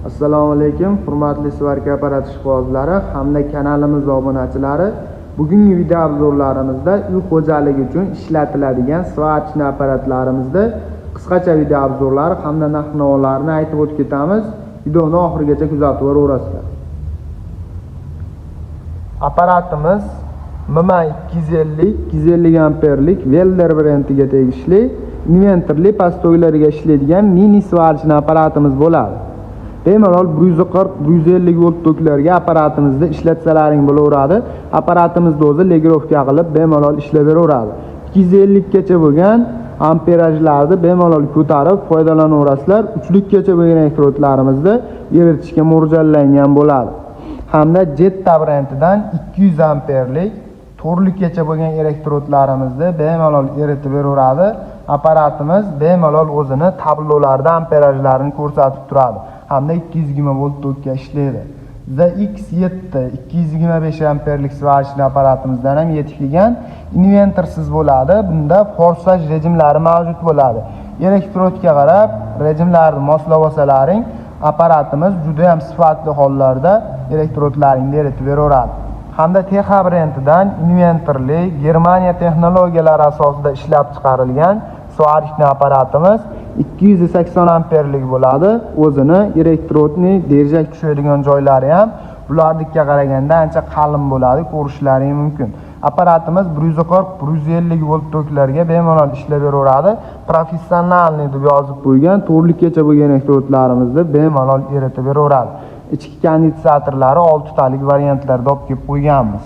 Assalomu alaykum, hurmatli svarka apparat ishqibozlari hamda kanalimiz obunachilari. Bugungi video обзор larimizda uy xo'jaligi uchun ishlatiladigan сварочный apparatlarimizda qisqacha video обзор lari hamda narx-navolarni aytib o'tib ketamiz. Videoni oxirigacha kuzatib boraverasizlar. Apparatimiz MMA 250 250 amperlik Welder brendiga tegishli invertorli past toklarga ishlaydigan mini сварочный apparatimiz bo'ladi. Bemalol 140 150 volt toklarga apparatimizda ishlatsalaring bo'laveradi. Apparatimizni o'zi регулировка qilib bemalol ishlab beraveradi. 250 gacha bo'lgan amperajlarni bemalol ko'tarib foydalanaverasizlar. 3likkacha bo'lgan elektrodlarimizni eritishga mo'ljallangan bo'ladi. Hamda Jetta brendidan 200 amperlik 4likkacha bo'lgan elektrodlarimizni bemalol eritib beraveradi. Apparatimiz bemalol o'zini tablolarda amperajlarini ko'rsatib turadi. Hamda 220 volt tokka ishlaydi. ZX7 225 amperlik сварочный apparatimizdan ham yetib kelgan, invertorsiz bo'ladi. Bunda forsaj rejimlari mavjud bo'ladi. Elektrodga qarab rejimlarni moslab olsalaring, apparatimiz juda ham sifatli hollarda elektrodlaringni eritib beraveradi. Hamda TH brendidan invertorli Germaniya texnologiyalari asosida ishlab chiqarilgan сварочный apparatimiz 280 amperlik bo'ladi. O'zini электронный держак tushadigan joylari ham bularnikiga qaraganda ancha qalin bo'ladi, ko'rishlaring mumkin. Apparatimiz 140 150 volt toklarga bemalol ishlab beraveradi. Профессиональный deb yozib qo'ygan 4likkacha bo'lgan elektrodlarimizni bemalol eritib beraveradi. Ichki kondensatorlari 6 talik variantlarda olib kelib qo'yganmiz.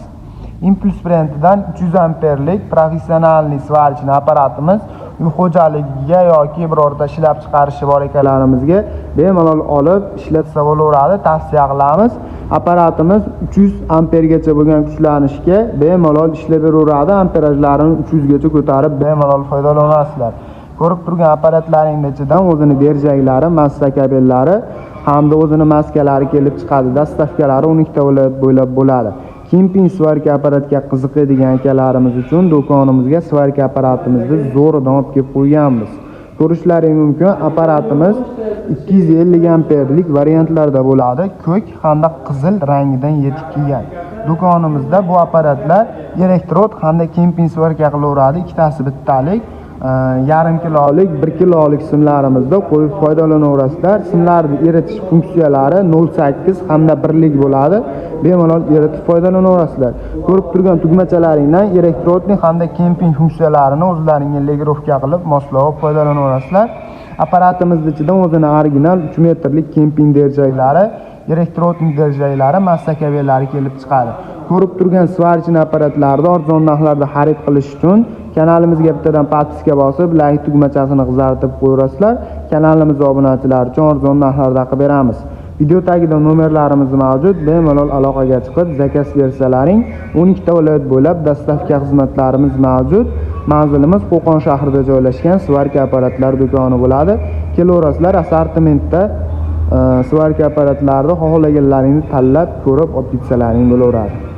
Impuls brendidan 300 amperlik профессиональный сварочный apparatimiz uy xo'jaligiga yoki birorta ishlab chiqarishi bor akalarimizga bemalol olib ishlatsa bo'laveradi, tavsiya qilamiz. Apparatimiz 300 ampergacha bo'lgan kuchlanishga bemalol ishlab beraveradi, amperajlarini 300 gacha ko'tarib bemalol foydalanasizlar. Ko'rib turgan apparatlaringni ichidan o'zini держак lari, massa kabellari hamda o'zini maskalari kelib chiqadi. Доставка lari 12 ta viloyat bo'ylab bo'ladi. Kemping svarka apparatga qiziqadigan akalarimiz uchun do'konimizga svarka apparatimizni zo'ridan olib kelib qo'yganmiz. Ko'rishlaring mumkin, apparatimiz 250 amperlik variantlarda bo'ladi, ko'k hamda qizil rangidan yetib kelgan. Do'konimizda bu apparatlar elektrod hamda kemping svarka qilaveradi, ikkitasi bittalik, yarim kilolik, 1 kilolik simlarimizda qo'yib foydalanaverasizlar. Simlarni eritish funksiyalari 0.8 hamda 1lik bo'ladi. Bemalol eritib foydalanaverasizlar. Ko'rib turgan tugmachalaringdan электронный hamda kemping funksiyalarini o'zlaringga регулировка qilib moslab foydalanaverasizlar. Apparatimizni ichidan o'zini original 3 metrlik kemping держак lari, электронный держак lari, massa kabellari kelib chiqadi. Ko'rib turgan сварочный apparatlarni arzon narxlarda xarid qilish uchun kanalimizga bittadan подписка bosib, layk tugmachasini qizartirib qo'yaverasizlar. Kanalimiz obunachilari uchun arzon narxlarda qilib beramiz. Video tagida nomerlarimiz mavjud. Bemalol aloqaga chiqib, заказ bersalaring, 12 ta viloyat bo'ylab доставка xizmatlarimiz mavjud. Manzilimiz Qo'qon shahrida joylashgan svarka apparatlar do'koni bo'ladi. Kelaverasizlar, assortimentda svarka apparatlarni xohlaganlaringni tanlab, ko'rib olib ketsalaring bo'laveradi.